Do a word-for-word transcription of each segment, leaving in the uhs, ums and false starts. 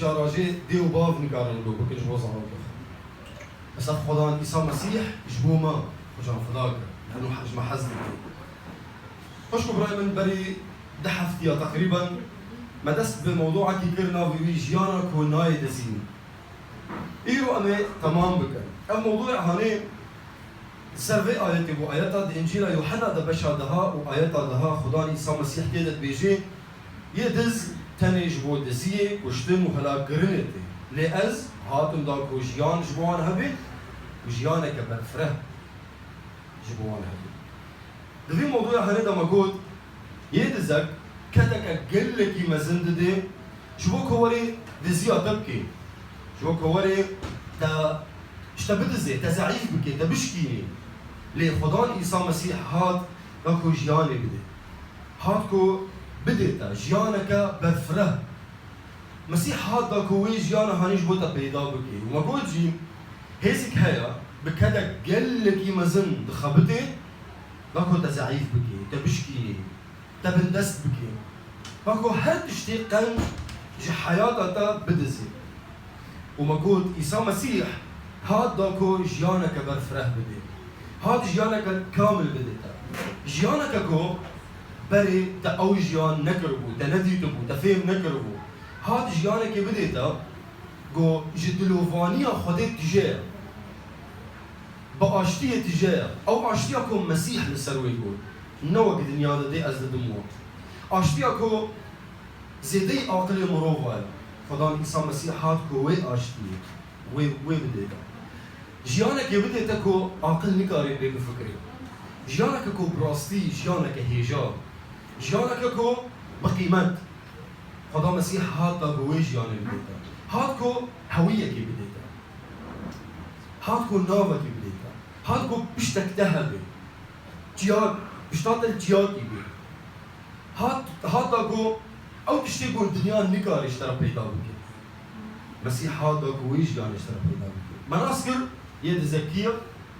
Şarajê dê û bav nikarin lo bikin ji bo zarokê xwe. Mesela Xudan Îsa Mesîh ji bo me xwecan fida kir. Yanî ji me hez dike. Xweşk û birayê min, berî du heftiya teqrîben me dest bi mewdûekî kir, navê wî jiyana ku nayê dizîn. Îro em ê temam bikin. Ev mewdûê hanê ser vê ayetê bû. Ayeta di Încîla Yuhanna de beşa deha û ayeta deha Xudan Îsa Mesîh tê de dibêje, Yê diz tenê ji bo diziyê, kuştin û helakkirinê tê. Lê ez hatim da ku jiyan ji bo wan hebe û jiyaneke berfireh ji bo wan hebe. Di vî mewdûya herê de me got, yê dizek kedeke gelekî mezin didê ji bo ku werê diziya te bikê. Ji bo ku werê te, ji te bidizê, te zeîf bikê, te bişkînê. Lê Xudan Îsa Mesîh hat da ku jiyanê bidê. Hat ku bidê te jiyaneke berfireh. Mesîh hat da ku wê jiyana hanî ji bo te peyda bike. Û me got jî, hêzik heye, bi kedek gelekî mezin dixebitê, da ku te zeîf bike, te bişkînê, te bindest bike. Da ku her tiştê qenc ji heyata te bidizê. Û me got, Îsa Mesîh hat da ku jiyaneke berfireh bidê. Hat jiyaneke kamil bidê te. Jiyaneke ku berê te ew jiyan nekiribû, te nedîtibû, te fêm nekiribû. Hat jiyanekê bidê te ku ji dilovaniya Xwedê tije ye. Bi aştiyê tije ye. Ew aştiya ku Mesîh li ser wê got. Ne wek dinya didê ez didim we. Aştiya ku zêdeyî aqilê mirova ye. Xudan Îsa Mesîh hat ku wê aştiyê, wê, wê bidê te. Jiyanekê bidê te ku aqil nikare pê bifikirê. Jiyaneke ku bi rastî, jiyaneke hêja. Jiyaneke ku bi qîmet. Xuda Mesîh hat da ku wê jiyanê bidê te. Hat ku hewiyekê bidê te. Hat ku navekê bidê te. Hat ku piştek te hebe. Çiyak, pişta te çiyakî bê. Hat, hat da ku ew tiştê ku dinya nikare ji te re peyda bike. Mesîh hat da ku wê jiyanê ji te re peyda bike. Me nas kir, yê dizekî ye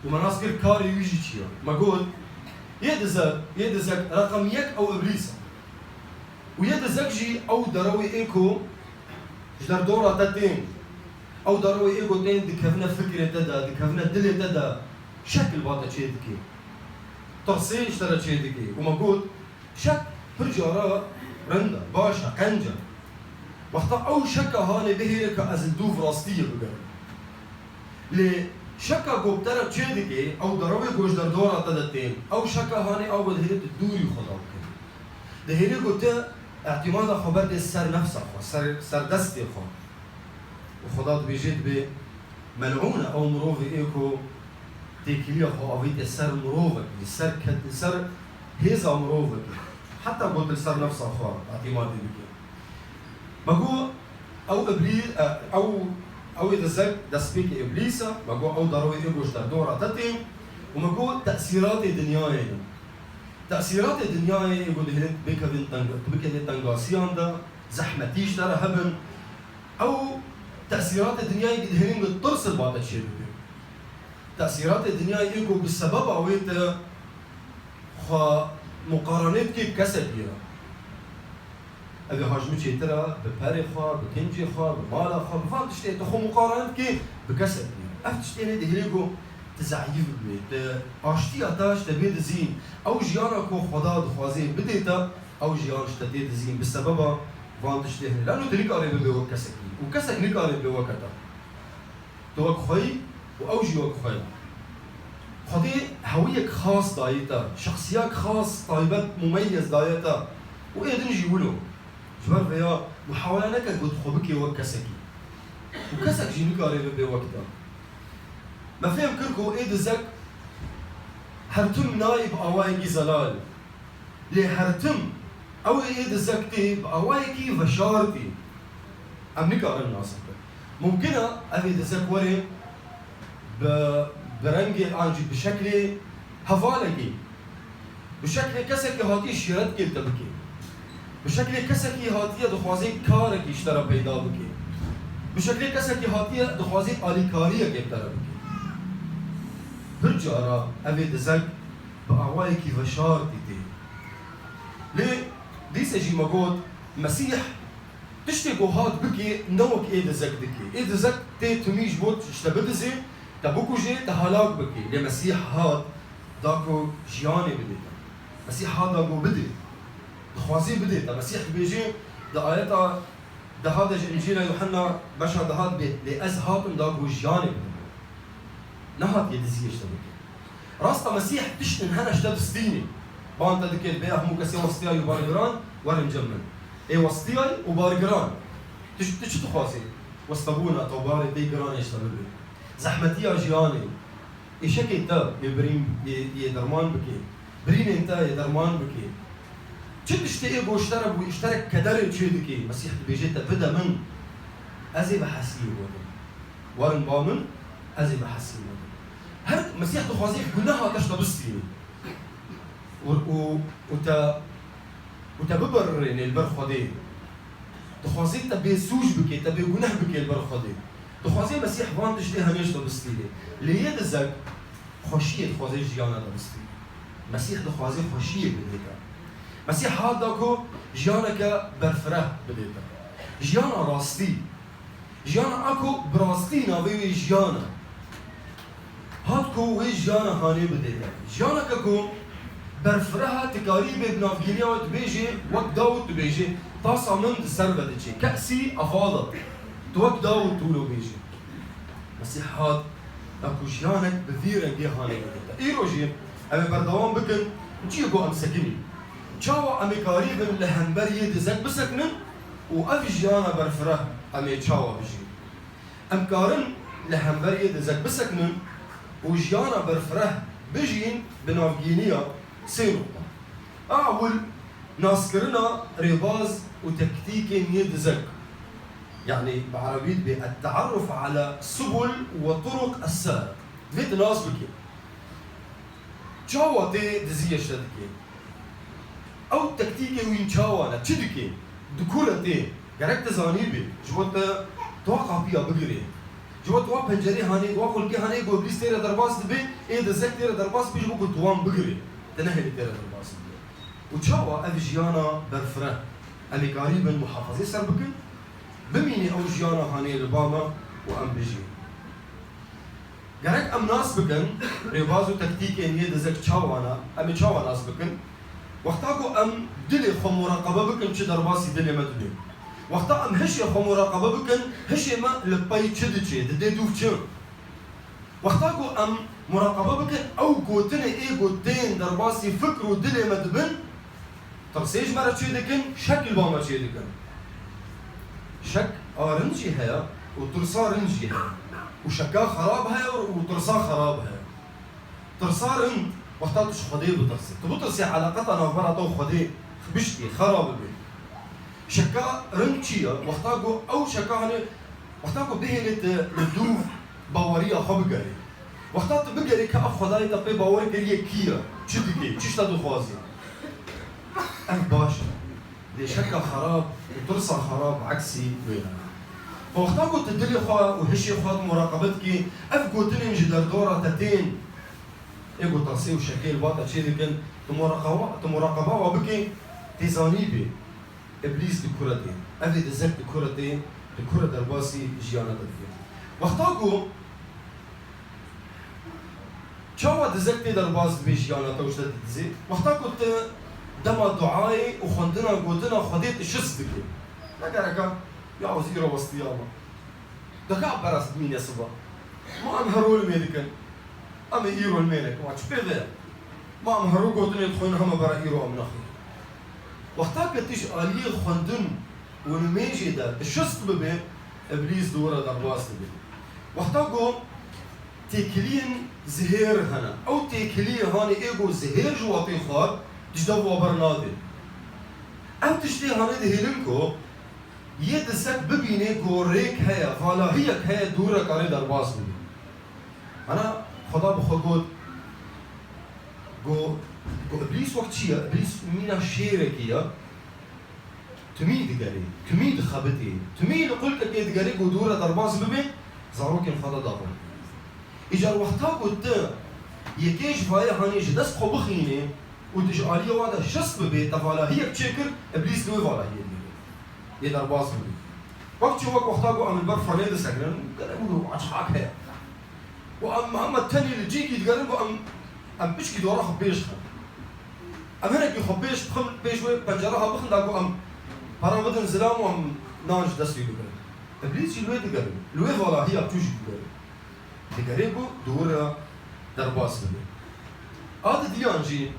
û me nas kir karê wî jî çi ye. Me got, yê dizek, yê dizek reqem yek ew Îblîs e. Û yê dizek jî ew derewê ê ku ji derdora te tên. Ew derewê ê ku tên dikevine fikrê te de, dikevine dilê te de, şek li ba te çê dike. Tirsê ji te re çê dike. Û me got, şek pir cara rind e, baş e, qenc e. Wexta ew şeka hanê bihêle ka ez li dûv rastiyê bigerim. Lê şeka ku bi te re çê dike, ew derewê ku ji derdora te de tên, ew şeka hanê ew ku dihêle tu dûrî xwe da bikevî. Dihêle ku tu îtimada xwe berdê ser nefsa xwe, ser, ser destê xwe. Û Xweda dibêje, dibê, melûn e ew mirovê ê ku têkiliya xwe avîte ser mirovekî, li ser ket-, li ser hêza mirovekî. Heta got li ser nefsa xwe îtimadê bike. Me got, ew Îblî-, e, ew, ew ê dizek destpêkê Îblîs e, me got, ew derewê ê ku ji derdora te tên, û me got, tesîratê dinyayê ne. Tesîratê dinyayê ê ku dihêlin bikevin teng-, bikevin tengasiyan de, zehmetî ji te re hebin, ew tesîratê dinyayê dihêlin bi tirs li ba te çêbibe. Tesîratê dinyayê ê ku bi sebeba wê te xwe muqarene dikî bi kesekî re. Ev ê haj min çêtir e, bi perê xwe, bi kincê xwe, bi mala xwe, bi van tiştê tu xwe muqarene dikî bi kesekî re. Ev tiştê ne dihêlê ku tu zeîf bibî, tu aştiya te ji te bê dizîn. Ew jiyana ku Xweda dixwazê bidê te, ew jiyan ji te tê dizîn. Bi sebeba van tiştê hene. Lano tu nikarê bibê wek kesekî. Û kesek nikarê bê weke te. Tu wek xwe yî û ew jî wek xwe ye. Xwedê hewiyek xas dayê te, şexsiyek xas, taybet, mumeyyez dayê te û ê din jî wilo. Ji ber vêya muhawele neke ku tu xwe bikê wek kesekî. Û kesek jî nikare bibe wek te. Me fêm kir ku ê dizek her tim nayê bi awayekî zelal. Lê her tim ew ê dizek tê bi awayekî veşartî. Em nikarin nas bikin. Mumkin e ev ê dizek were bi, bi rengê an jî bi şeklê hevalekî, bi şeklê kesekî hatiye şîretê li te bike. Bi şeklê kesekî hatiye dixwazê karekî ji te re peyda bike. Bi şeklê kesekî hatiye dixwazê alîkariyekê bi te re bike. Pir cara ev ê dizek bi awayekî veşartî tê. Lê dîse jî me got, Mesîh Tiştê ku hat bikê, ne wek ê dizek dikê. Ê dizek tê timî ji bo ji te bidizê, te bikujê, te helak bikê. Lê Mesîh hat, da ku jiyanê bidê te. Mesîh hat da ku bidê. Dixwazê bidê te. Mesîh dibêjê, di ayeta deha de ji Încîla Yuhanna beşa deha dibê, lê ez hatim da ku jiyanê bidim. Nehatiye diziyê ji te bike. Rasta Mesîh tiştin hene ji te distînê. Ban te dike, dibê hemû kesê westiyayî û bargiran werin cem min. Ê westiyayî û bargiran. Tu, tu çi dixwazî? Westebûna te û barê te yê giran ê ji te bibe. Zehmetiya jiyanê. Êşekê te yê birîn, yê, yê derman bike. Birînên te yê derman bike. Çi tiştê ê ku ji te re bû, ji te re kederê çê dike, Mesîh dibêje te bide min, ez ê bi hesiyê we bim. Werin ba min, ez ê bi hesiyê we bim. Her Mesîh dixwaze guneha te ji te bistîne. Û, û, û te, û te bibirirêne li ber Xwedê. Dixwaze te bêsûc bike, te bêguneh bike li ber Xwedê. Dixwaze Mesîh van tiştê hemê ji te bistîne. Lê yê dizek xweşiyê dixwaze jiyana te bistîne. Mesîh dixwaze xweşiyê bidê te. Mesîh hat da ku jiyaneke berfireh bidê te. Jiyana rastî. Jiyana a ku bi rastî navê wê jiyan e. Hat ku wê jiyana hanê bidê te. Jiyaneke ku berfireh e, tu karî bê bi navgîniya wê dibêjê, wek Dawûd dibêjê, tasa min di ser ve diçe. Ke'sî efada. Tu wek Dawûd tûlo bêjê. Mesîh hat, da ku jiyanek bi vî rengê hanê bidê te. Îro jî em ê berdewam bikin, ciyê ku em sekinî. Çawa em ê karîbin li hember yê dizek bisekinin û ev jiyana berfireh em ê çawa bijîn? Em karin li hember yê dizek bisekinin û jiyana berfireh bijîn bi navgîniya sê nuqta. A ewil, naskirina rêbaz û tektîkên yê dizek. Yanî bi erebî dibê التعرف على سبل وطرق السارق. Divê tu nas bikî. Çawa tê diziyê ji te dike? Ew tektîkê wî çawa ne? Çi dike? Di ku re tê? Gerek tu zanîbî. Ji bo te, tu wa qapiya bigirê. Ji bo tu wa pencerê hanê, tu wa xulkê hanê, ku îblîs tê re derbas dibe, ê dizek tê re derbas dibe, ji bo ku tu wan bigirê. Tu nehêlî tê re derbas bibe. Û çawa ev jiyana berfireh em ê karîbin muhafazê ser bikin? Bimînî ew jiyana hanê li ba me û em bijîn. Gerek em nas bikin, rêbaz û tektîkên yê dizek çawa ne, em ê çawa nas bikin? Wexta ku em dilê xwe muraqebe bikin, çi derbasî dilê me dibe. Wexta em hişê xwe muraqebe bikin, hişê me li pey çi diçe, didê dûv çi? Wexta ku em muraqebe bikin, ew gotinê ê ku tên derbasî fikr û dilê me dibin, Tirsê ji me re çê dikin, şek li ba me çê dikin. Şek a rind jî heye û tirsa rind jî heye. Û şeka xerab heye û tirsa xerab heye. Tirsa rind, wexta tu ji Xwedê bitirsî. Tu bitirsî eleqeta navbera te û Xwedê bişkî, xera bibe. Şeka rind çi ye? Wexta ku ew şeka, hani, wexta ku bihêlê te li dûv baweriya xwe bigerê. Wexta tu bigerê ka ev Xwedayê te pê bawer kiriye kî ye, çi dike, çi ji te dixwazî. Ev baş e. Lê şeka xerab û tirsa xerab eksî wê ne. Wexta ku tu dilê xwe û hişê xwe muraqebe dikî, ev gotinên ji derdora te tên, ê ku tirsê û şekê li ba te çê dikin, tu muraqaba, tu muraqaba wa bikî, tê zanî bê. Îblîs di ku re tê? Ev ê dizek di ku re tê? Di ku re derbasî jiyana te dike? Wexta ku, çawa dizek tê derbas dibê jiyana te û ji te didizê? Wexta ku tu dema duayê û xwendina gotina Xwedê tu şist dikê. Ne gereka, ya ez îro westiya me. Deka beres dimîne siba. Ma em herol mê dikin. Em ê îro li mênek. Ma çi pê ve? Ma em hero gotinê dixwin hema bera îro em nexwin. Wexta ke tu ji aliyê xwendin û nimêjê de tu şist bibê, Îblîs di we re derbas dibe. Wexta ku têkiliyên zihêr hene, ew têkiliyê hanê ê ku zihêr ji we tê xwar, tu ji dev wa bernadê. Ev tiştê hanê dihêlin ku yê dizek bibînê ku rêk heye, valahiyek heye dûr re karê derbas bibî. Ana Xweda bi xwe got, got, got, Îblîs wek çi ye? Îblîs mîna şêrekî ye. Timî digerê, timî dixebitê, timî li qulkekê digerê ku dûr re derbas bibe, zarokên Xweda davêne. Îcar wexta ku tu yekê ji vayê hanê ji dest xwe bixînê û tu ji aliyê wan de şist bibê, te valahiyek çêkir, Îblîs li wê valahiyê dibe. Yê derbas bibî. Wek çi wek wexta ku em li ber firnê disekinin, gelek û açxak heye. Ku em hema tenê li cîkî digerin, ku em, em piçkî dora xwe pêş xin. Em hinekî xwe pêş bixin, pêş wê pencereha bixin da ku em para bidin zilam û em nan ji dest wî bigirin. Îblîs jî li wê digerin. Li wê valahiya tu jî digerin. Digerê ku di wir re derbas bibe. A didiyan jî,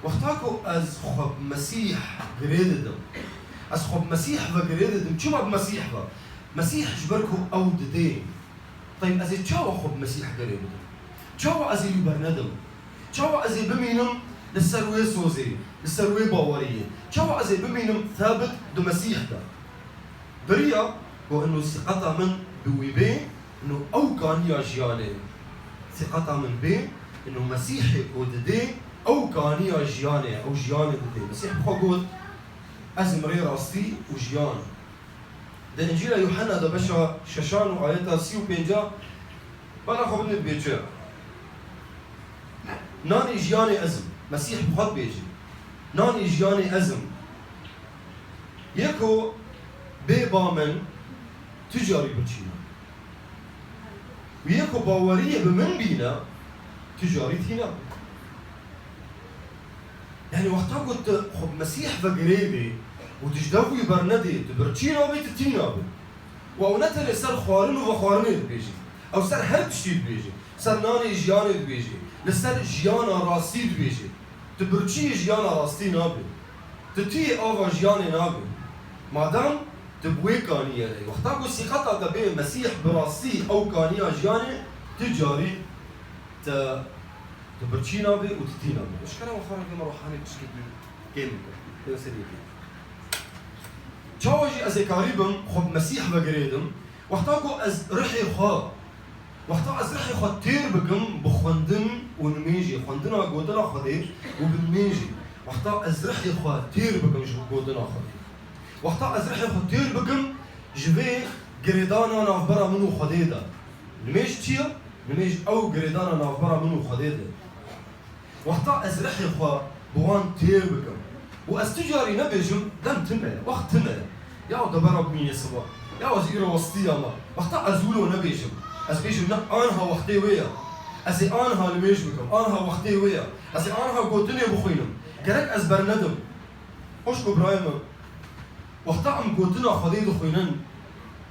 wexta ku ez xwe bi Mesîh girê didim, ez xwe bi Mesîh ve girê didim. Çima bi Mesîh ve? Mesîh ji ber ku ew didê. Teyb, ez ê çawa xwe bi Mesîh girê bidim? Çawa ez ê wî bernedim? Çawa ez ê bimînim li ser wê sozê, li ser wê baweriyê? Çawa ez ê bimînim thabit di Mesîh de? Biriya ku ino sîqeta min bi wî bê, ino ew kaniya jiyanê. Sîqeta min bê, ino Mesîhê ku didê, ew kaniya jiyanê, ew jiyanê didê. Mesîh bi xwe got, "Ez im rê rastî û jiyan." Di Încîla Yuhanna de beşa şeşan û ayeta sî û pênca, bala xwe bidin bêçe. Nanê jiyanê ez im. Mesîh bi xwe dibêje. Nanê jiyanê ez im. Yê ku bê ba min tu carî birçî nabe. Û yê ku baweriyê bi min bîne, tu carî tî nabe. Yani wexta ku tu xwe bi Mesîh ve girêdê û tu ji dev wî bernedê, tu birçî nabê, tu tî nabê. Û ew ne tenê ser xwarin û vexwarinê dibêje. Ew ser her tiştî dibêje. Ser nanê jiyanê dibêje. Li ser jiyana rastî dibêje. Tu birçiyê jiyana rastî nabê. Tu tiyê ava jiyanê nabê. Madem tu bi wê kaniyê re yî. Wexta ku sîqeta te bê Mesîh bi rastî ew kaniya jiyanê, tu carî te, tu birçî nabê û tu tî nabê. Eşkere we xwe re vê me ruhanê pişkekî kêm bike. Lê seriyê kêm. Çawa jî ez ê karî bim xwe bi Mesîh ve girêdim, wexta ku ez rihê xwe, wexta ez rihê xwe têr bikim bi xwendin û nimêjê, xwendina gotina Xwedê û bi nimêjê, wexta ez rihê xwe têr bikim ji gotina Xwedê, wexta ez rihê xwe têr bikim ji vê girêdana navbera min û Xwedê de. Nimêj çi ye? Nimêj ew girêdana navbera min û Xwedê de. Wexta ez rihê xwe bi wan têr bikim û ez tu carî nebêjim, dem tune ye, wext tune ye. Ya debera bimîne siba, ya ez îro westiyama. Wexta ez wilo nebêjim, ez bêjim, ne, anha wextê wê ye. Ez ê anha nimêj bikim, anha wextê wê ye. Ez ê anha gotinê bixwînim. Gerek ez bernedim. Xwişk û birayê min, wexta em gotina Xwedê dixwînin,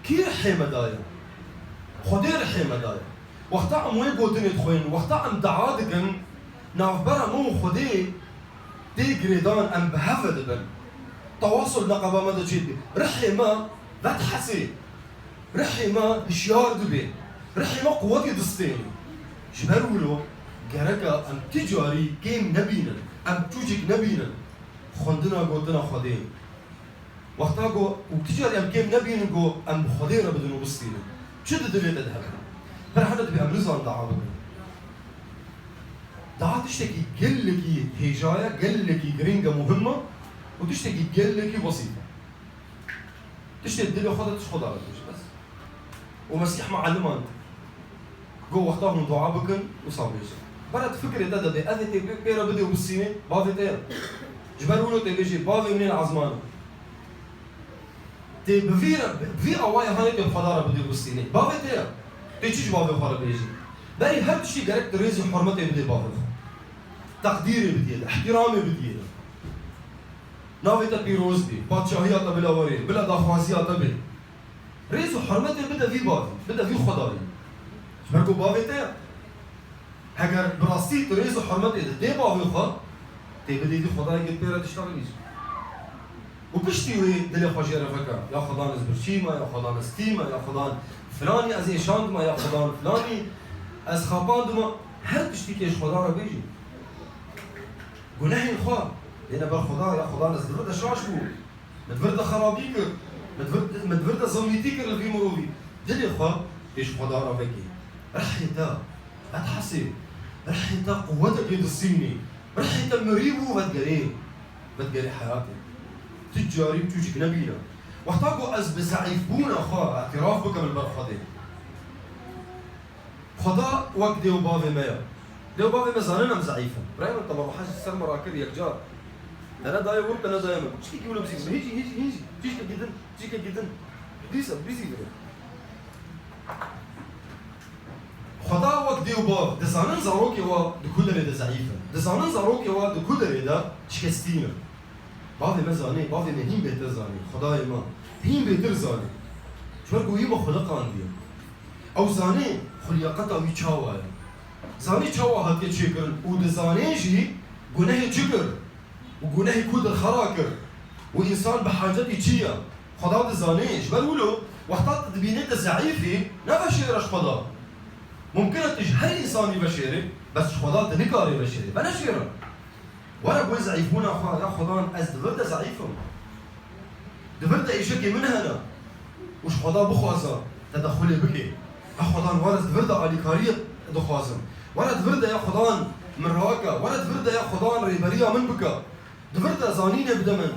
kî rihê me daye? Xwedê rihê me daye. Wexta em wê gotinê dixwînin, wexta em dua dikin, navbera me û Xwedê tê girêdan, em bi hev ve dibin. Tewasul neqeba me de çêdibê. Rihê me vedhesê. Rihê me hişyar dibê. Rihê me quwetê distênê. Ji ber wilo gereka em ti carî kêm nebînin, em çûçik nebînin xwendina gotina Xwedê. Wexta ku û ti carî em kêm nebînin ku em bi Xwedê re bidin û bistînin. Çi di dilê te de hebe? Pir hene dibê em nizan dua bikin. Dua tiştekî gelekî hêja ye, gelekî giring e, muhim e û tiştekî gelekî besît e. Tiştê dilê xwe de tu ji Xweda re bêje bes. Û Mesîh me elimand. Got, wexta hûn dua bikin, wisa bêjin. Bere di fikirê te de bê, ez ê tê pê, pê re bidê û bistînê, bavê te ye. Ji ber wilo tê bêjê, bavê min ê li ezman e. Tê bi vî re, bi vî awayê hanê tê bi Xweda re bidê û bistînê. Bavê te ye. Tê çi ji bavê xwe re bêjî? Berî her tiştî gerek tu rêzî hurmetê bidê bavê xwe. Teqdîrê bidiyê de, îhtîramê bidiyê de. Navê te pîroz bê, padşahiya te bila werê, bila daxwaziya te bê. Rêz û hurmetê bide vî bavî, bide vî Xwedayî. Ji ber ku bavê te ye. Heger bi rastî tu rêz û hurmetê didê bavê xwe, tê bidê vî Xwedayê ku pê re tişta bibêjî. Û piştî wê dilê xwe jê re veke, ya Xwedan ez birçî me, ya Xwedan ez tî me, ya Xwedan filanî ez êşand me, ya Xwedan filanî ez xapand me, her tiştî tê ji Xwedan re bêjî. Gunehên xwe dêne ber Xweda, ya Xwedan ez di vir de şaş bûm. Min di vir de xerabî kir. Min di vir, min di vir de zilmîtî kir li vî mirovî. Dilê xwe pêş Xweda re vekê. Rihê te vedhesê. Rihê te quwetê pê distînê. Rihê te mirî bû, vedigerê. Vedigerê heyatê. Tu carî çûçik nebîne. Wexta ku ez bi zeîfbûna xwe îtiraf bikim li ber Xwedê. Xweda wek dê û bavê me ye. Dê û bavê me zanin em zeîf in. Birayê min, te me ruha ji ser me rakir yekcar. Te ne daye wir, te ne daye min. Çikekî wilo bizî, hîn jî, hîn jî, hîn jî. Çîşkekî din, çîşkekî din. Dîsa, dîsî bire. Xweda wek dê û bav dizanin zarokê wa di ku derê de zeîf in. Dizanin zarokê wa di ku derê de şikestî ne. Bavê me zanê, bavê me hîn bêtir zanê. Xwedayê me hîn bêtir zanê. Ji ber ku wî me xuliqandiye. Ew zanê xwe liyaqeta wî çawa ye. Zanê çawa hatiye çêkirin û dizanê jî gunehê çi kir û gunehê ku derxera kir û însan bi hacetî çi ye. Xweda dizanê, ji ber wilo wexta tu dibînî tu zeîf î, neveşêre ji Xweda. Mumkin e tu ji her însanî veşêrî, bes ji Xweda tu nikarî veşêrî. Veneşêre. Were bo zeîfbûna xwe, ya Xwedan, ez di vir de zeîf im. Di vir de êşekê min hene û ji Xweda bixwaze tedexulê bike. Ya Xwedan, were ez di vir de alîkariyê dixwazim. Were di vir de ya Xwedan min rake. Were di vir de ya Xwedan rêberiya min bike. Di vir de zanînê bide min,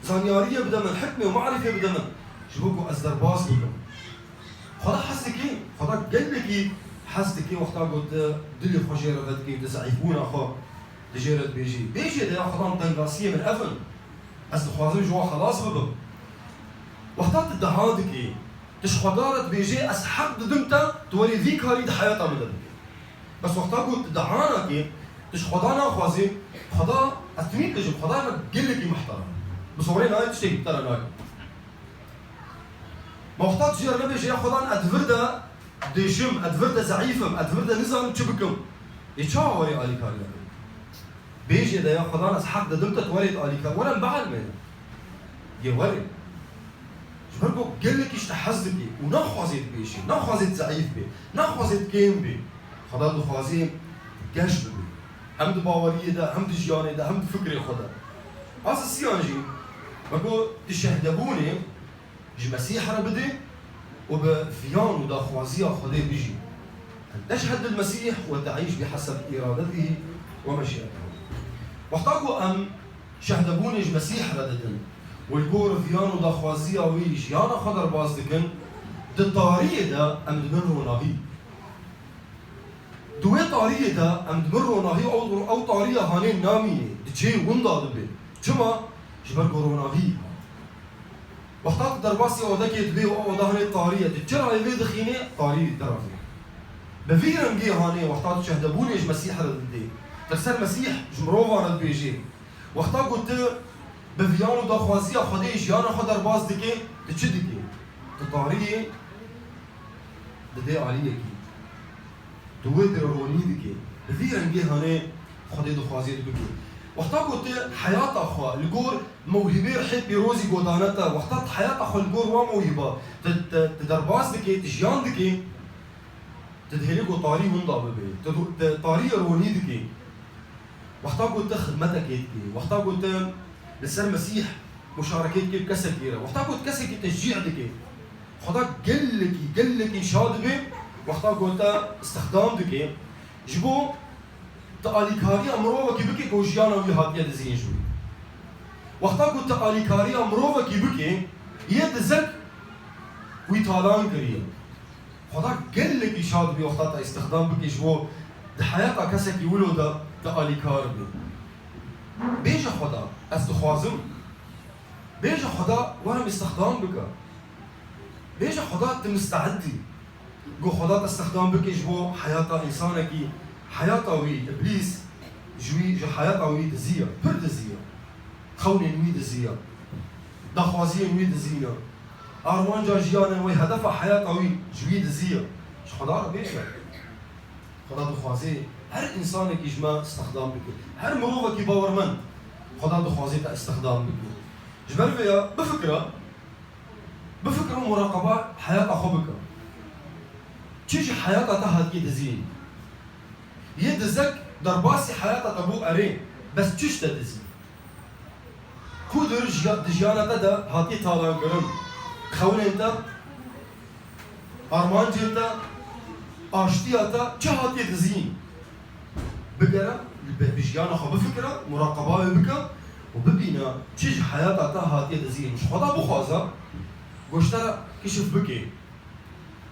zanyariyê bide min, hikmê û marîfê bide min. Ji bo ku ez derbas bibim. Xweda hez dike, Xweda gelekî hez dike wexta ku tu dilê xwe jê re vedikî, tu zeîfbûna xwe tu jê re dibêjî. Bêjê de ya Xwedan tengasiyê min ev in. Ez dixwazim ji wan xelas bibim. Wexta tu dua dikî, tu ji Xweda re dibêjê, ez heq didim te, tu werî vî karî di heyata min de bikî. Bes wexta ku tu dua nakî, tu ji Xweda naxwazî, Xweda, ez tenê dibêjim, Xwedayê me gelekî muhteram. Bi zorê nayê tiştekî bi te re nake. Ma wexta tu jê re nebêjê, ya Xwedan, ez di vir de dêşim, ez di vir de zeîf im, ez di vir de nizanim çi bikim. Ê çawa werê alîkariya min? Bêjê de, ya Xwedan, ez heq didim te, tu werê alîkar, were em bielmêne. Yê werê. Ji ber ku gelekî ji te hez dike û naxwazê tu bêjî, naxwazê tu zeîf bê, naxwazê tu kêm bê. Xweda dixwazê tu geş bibî. Hem di baweriyê de, hem di jiyanê de, hem di fikrê xwe de. A sisiyan jî, me got, tu şehdebûnê ji Mesîh re bidê û bi viyan û daxwaziya Xwedê bijî. أن تشهد للمسيح وتعيش بحسب إرادته ومشيئته. Wexta ku em şehdebûnê ji Mesîh re didin û li gor viyan û daxwaziya wî jiyana xwe derbas dikin, di tariyê de em dibin ronahî. Di wê tariyê de em dibin ronahî, ew, ew tariya hanê namînê, diçê winda dibe. Çima? Ji ber ku ronahî. Wexta tu derbasî odekê dibê û ew oda hanê tarî ye, tu çi rayê vê dixînê, tarî deravê. Bi vî rengê hanê wexta tu şehdebûnê ji Mesîh re didê. Tu li ser Mesîh ji mirovan re dibêjê. Wexta ku tu bi viyan û daxwaziya Xwedê jiyana xwe derbas dikê, tu çi dikê? Tu tariyê didê aliyekî. Tu wê dire ronî dikê. Bi vî rengê hanê Xwedê dixwazê tu bikê. Wexta ku tu heyata xwe li gor mewhîbê rihê pîrozî godane te, wexta tu heyata xwe li gor wan mewhîba tu, tu, tu derbas dikê, tu jiyan dikê, tu dihêlî ku tarî winda bibe. Tu, tu tariyê ronî dikê. Wexta ku tu xidmetekê dikê, wexta ku tu li ser Mesîh muşarekê dikê bi kesekî re, wexta ku tu kesekî teşcî dikê, Xweda gelekî, gelekî şa dibe, wexta ku te istixdam dike, ji bo tu alîkariya mirovekî bike ku jiyana wî hatiye dizîn ji wî. Wexta ku tu alîkariya mirovekî bike, yê dizek wî talan kiriye. Xweda gelekî şa dibî wexta te îstixdam bike ji bo di heyata kesekî wilo de te alîkar bî. Bêje Xweda, ez dixwazim. Bêje Xweda, were min îstixdam bike. Bêje Xweda, tu misteedî. Go Xweda te îstixdam bike ji bo heyata însanekî, heyata wî, Îblîs ji wî, ji heyata wî diziya, pir diziya. Xewnên wî diziya. Daxwaziyên wî dizîna. Armanca jiyanê wê, hedefa heyata wî ji wî diziya. Ji Xweda re bêje. Xweda dixwazê her însanekî ji me îstixdam bike. Her mirovekî bawermend Xweda dixwazê te îstixdam bike. Ji ber vê ya bifikire, bifikire û muraqeba heyata xwe bike. Çi ji heyata te hatiye dizîn? Yê dizek derbasî heyata te bû erê, bes çi ji te dizî? Ku dir jiya-, di jiyana te de hatiye talankirin? Xewnên te, armancên te, aştiya te çi hatiye dizîn? Bigere, bi, bi jiyana xwe bifikire, muraqeba wê bike û bibîne çi ji heyata te hatiye dizîn. Ji Xweda bixwaze, goşte re kişif bike.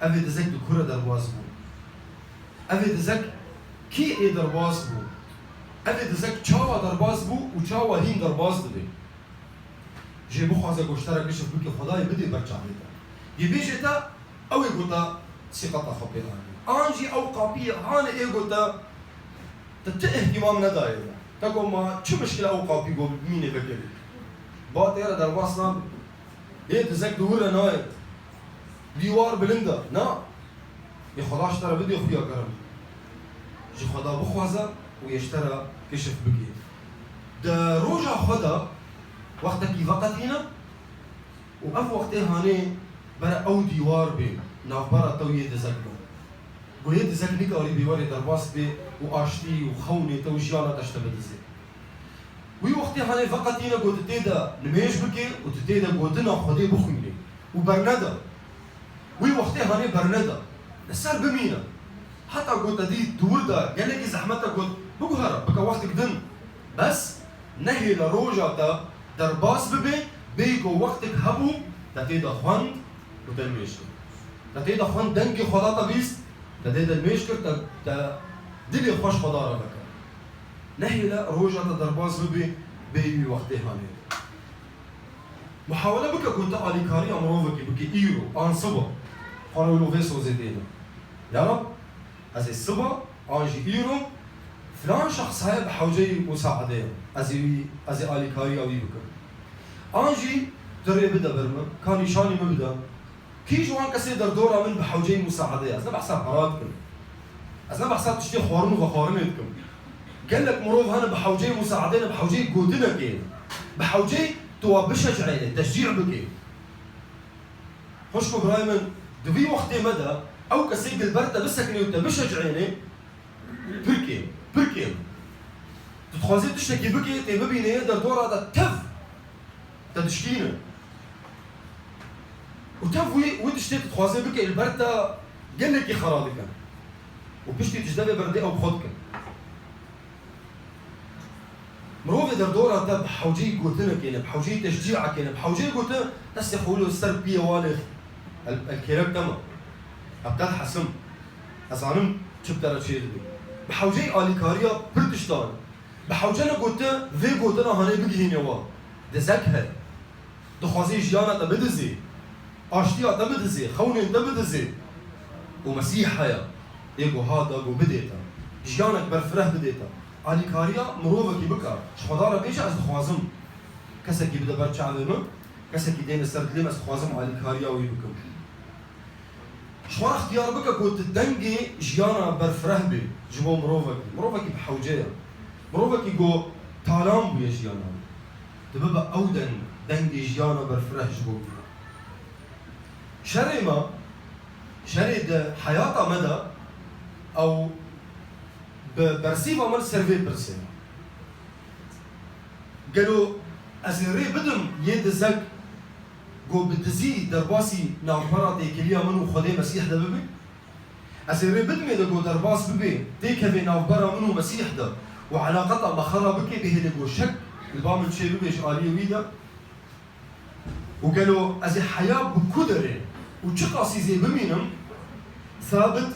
Ev ê dizek di ku re derbas bû? Ev ê dizek kî ê derbas bû? Ev ê dizek çawa derbas bû û çawa hîn derbas dibe? Jê bixwaze goşte re kişif bike, Xwedayê bidê ber çavê te. Yê bêjê te, ew ê gota sîqeta xwe pê anî. An jî ew qapiyê hanê ê gota te ti îhtîmam nedayê de. Te got ma çi mişkile ew qapî got bimînê vekirî. Ba tê re derbas nabe. Ê dizek di wir re nayê. Dîwar bilind e. Na. Ê Xweda ji te re bidê xuya kerem. Ji Xweda bixwaze û yê ji te re kişif bike. Di roja xwe de wextekî veqetîne û ev wextê hanê bere ew dîwar bê, navbera te û yê dizek be. Go yê dizek nikarî bê werê derbas bê û aştî û xewnê te û jiyana te ji te bidizê. Wî wextê hanê veqetîne go tu tê de nimêj bikê û tu tê de gotina Xwedê bixwînê û bernede. Wî wextê hanê bernede. Li ser bimîne. Heta go te dît di wir de gelekî zehmet e got biguhere, bike wextek din. Bes nehêle roja te derbas bibe, bêyî ku wextek hebû te tê de xwend û te nimêj kir. Te tê de xwend dengê Xweda te bîst, te tê de nimêj kir, te, te dilê xwe ji Xweda re vekir. Nehêle roja te derbas bibe, bêyî wî wextê hanê. Muhawele bike ku tu alîkariya mirovekî bikî îro, an siba. Xwe re wilo vê sozê têne. Ya Reb, ez ê siba, an jî îro, filan şexs heye bi hewceyî musaedê ye. Ez ê wî, ez ê alîkariya wî bikim. An jî tu rê bide ber min, ka nîşanî min bide. Kî ji wan kesê derdora min bi hewceyî musaedê ye? Ez ne behsa para dikim. Ez ne behsa tiştê xwarin û vexwarinê dikim. Gelek mirov hene bi hewceyî musaedê ne, bi hewceyî gotinekê ne. Bi hewceyî tu wa bişecihênê, teşcî bikê. Xwişk û birayê min, di vî wextê me de ew kesê gilber te bisekinê û te bişecihênê, pir kêm, pir kêm. Tu dixwazî tiştekî bikê, tê bibînê yê derdora te tev te dişkîne. Û tev wî, wî tiştê tu dixwazê bikê, li ber te gelekî xera dike. Û piştî tu ji devê berdê ew bi xwe dike. Mirovê derdora te bi hewceyî gotinekê ne, bi hewceyî teşcîekê ne, bi hewceyî gotin, destê xwe wilo ser piyê walê el, el kêrek te me. Ev qet hesim. Ez zanim çi bi te re çêdibe. Bi hewceyî alîkariya pir tiştan. Bi hewce ne gotin, vê gotina hanê bigihînê wa. Dizek heye. Dixwazê jiyana te bidizê, aştiya te bidizê, xewnên te bidizê. Û Mesîh heye, ê ku hate ku bidê te. Jiyanek berfireh bidê te. Alîkariya mirovekî bike, ji Xweda re bêje, ez dixwazim. Kesekî bide ber çavê min, kesekî dêne ser dilê min, ez dixwazim alîkariya wî bikim. Ji xwe re ixtiyar bike ku tu dengê jiyana berfireh bê ji bo mirovekî. Mirovekî bi hewce ye. Mirovekî ku talan bûye jiyana wî. Dibe be ew deng, dengê jiyana berfireh ji bo wî. Şerê me, şerê di heyata me de ew bi bersîva me li ser vê pirsê. Gelo ez ê rê bidim yê dizek ku bi dizî derbasî navbera têkiliya min û Xwedê Mesîh de bibe? Ez ê rê bidim yê de ku derbas bibe, têkeve navbera min û Mesîh de û eleqeta me xera bike, bihêle ku şek li ba min çêbibe ji aliyê wî de? Û gelo ez ê heya bi ku derê û çiqasî zê bimînim, sabit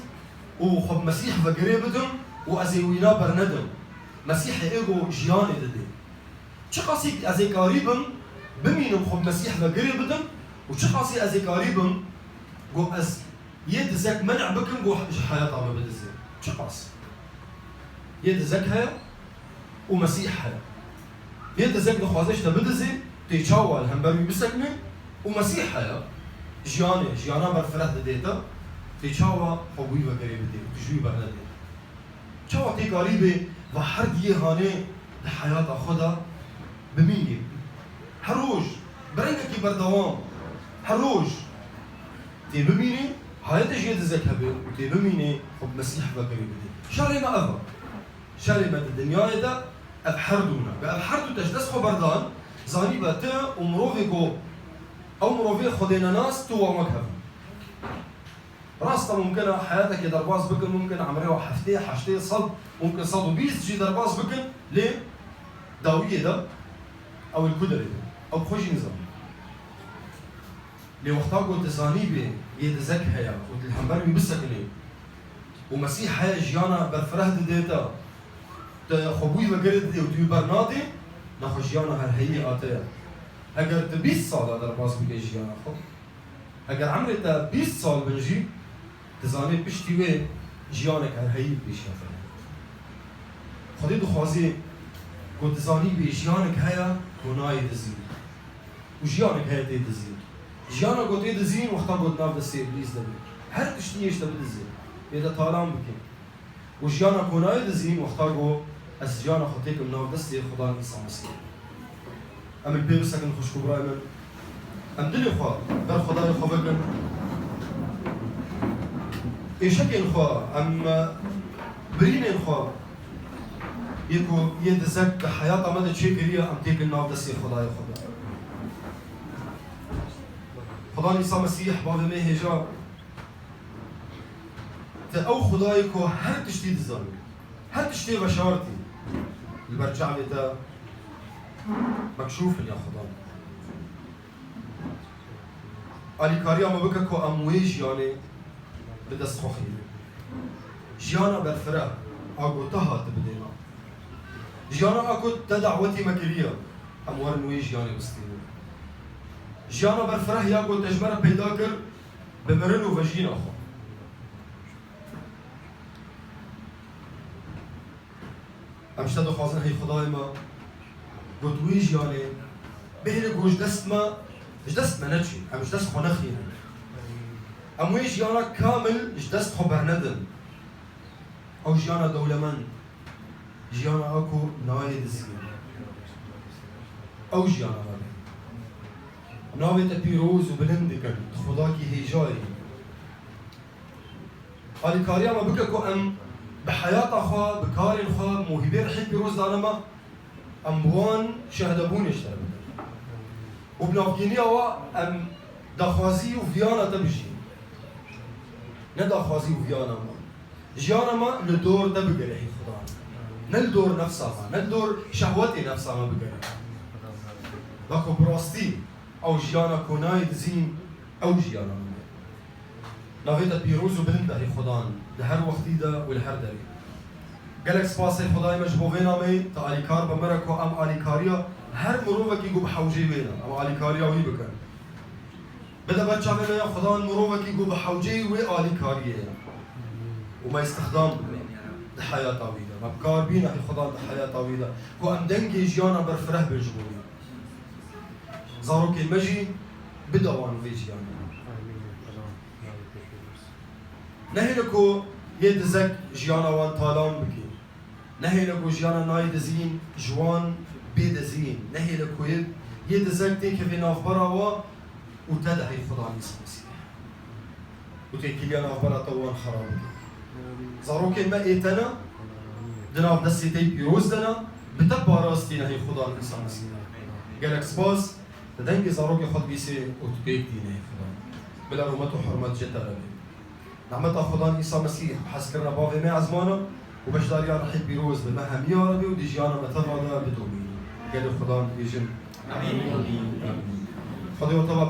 û xwe bi Mesîh ve girê bidim û ez ê wîna bernedim? Mesîhê ê ku jiyanê didê. Çiqasî ez ê karî bim, bimînim xwe bi Mesîh ve girê bidim û çiqasî ez ê karî bim, ku ez yê dizek men'a bikim, ku ji heyata me bidizê. Çiqas? Yê dizek heye û Mesîh heye. Yê dizek dixwaze ji te bidizê, tê çawa li hember wî bisekine û Mesîh heye. Jiyanê, jiyana berfireh didê te, tê çawa xwe bi wî ve girê bidê û tu ji wî bernedê. Çawa tê karî bê va her diyê hanê di heyata xwe de bimînê? Her roj, bi rengekî berdewam, her roj tê bimînê, hayetê jê dizek hebe û tê bimînê xwe bi Mesîh ve girê bidê. Şerê me ev e. Şerê me di dinyayê de ev her du ne. Bi ev her du te ji dest xwe berdan, zanî be tu û mirovê ku ew mirovê Xwedê nenas tu wan wek hev in. Rast e, mumkin e heyatekê derbas bikin, mumkin emrê wa heftê, heştê, sed, mumkin sed û bîst jî derbas bikin, lê dawiyê de ew li ku derê be? Ew xwe jî nizane. Lê wexta ku tu zanî bê yê dizek heye û tu li hember wî bisekinî û Mesîh heye jiyana berfireh didê te, tu xwe bûyî ve girê didê û tu wî bernadê, nexwe jiyana her heyî a te ye. Heger tu bîst sala derbas bikê jiyana xwe, Eger emrê te bîst sal bin jî, dizanê piştî wê jiyanek herheyî bi pêşiya te heye. Xwedê dixwazê ku dizanî bê jiyanek heye ku nayê dizîn. Û jiyanek heye tê dizîn. Jiyana ku tê dizîn, wexta ku di nav destê Îblîs de be. Her tiştî yê ji te bidizê. Yê te talan bike. Û jiyana ku nayê dizîn, wexta ku ez jiyana xwe têkim nav destê Xudan Îsa Mesîh. Em li pê bisekin xwişk û birayê min. Em dilê xwe ber Xwedayê xwe vekin. Êşekên xwe, em, e, birînên xwe, yê ku yê dizek di heyata me de çêkiriye, em têkin nav destê Xwedayê xwe de. Xudan Îsa Mesîh, bavê me hêja, Te ew Xwedayê ku her tiştî dizanî, her tiştê veşartî, li ber çavê te mekşûf in ya Xudan. Alîkariya me bike ku em wê jiyanê bi dest xwe xînin. Jiyana berfireh a ku te hatibidêna. Jiyana a ku te dawetî me kiriye, em werin wê jiyanê bistînin. Jiyana berfireh ya ku te ji me re peyda kir, bi mirin û vejîna xwe. Em ji te dixwazin, hey Xwedayê me, got wî jiyanê bihêle ku ji dest me, ji dest me neçî, em ji dest xwe nexînin. Em wê jiyana kamil ji dest xwe bernedin. Ew jiyana dewlemend, jiyana a ku nayê dizîn. Ew jiyana me be. Navê te pîroz û bilind dikin, tu Xwedakî hêja yî. Alîkariya me bike ku em bi heyata xwe, bi karên xwe, mûhîbê rihê pîroz dane me, em bi wan şehdebûnê ji te re bikin. Û bi navgîniya we em daxwazî û viyana te bijîn. Ne daxwazî û viyana me. Jiyana me li dor te bigere, hey Xudan. Ne li dor nefsa me, ne li dor şehwetê nefsa me bigere. Weko bi rastî ew jiyana ku nayê dizîn, ew jiyana me. Navê te pîroz û bilind be, hey Xudan, di her wextî de û li her derê. Gelek spas, hey Xwedayê me, ji bo vê nameyê te alîkar be me re ku em alîkariya her mirovekî ku bi hewceyî wê ne, em alîkariya wî bikin. Bide ber çavê me ya Xudan mirovekî ku bi hewceyî wê alîkariyê ye. Û me îstixdam bike di heyata wî de. Me bi kar bîne, hey Xudan, di heyata wî de. Ku em dengê jiyana berfireh bin ji bo wî. Zarokên me jî bide wan vê jiyanê. Nehêle ku yê dizek jiyana wan talan bike. Nehêle ku jiyana nayê dizîn ji wan bê dizîn. Nehêle ku yê, yê dizek têkeve navbera we û te de, hey Xudan Îsa Mesîh. Û têkiliya navbera te wan xerab bike. Zarokên me ê te ne, di nav destê te yê pîroz de ne, bi te parastî ne, hey Xudan Îsa Mesîh. Gelek spas, tu dengê zarokê xwe dibîsê û tu pêk dînê, hey Xudan. Bila rûmet û hurmet ji te re be. Nehmeta Xudan Îsa Mesîh, hezkirina bavê me ezmana û beşdariya rihê pîroz bi me hemiya re be û di jiyana me teva de bidomîne. Gelê Xudan dibêjin. Amîn. Amîn. Xwedê we teva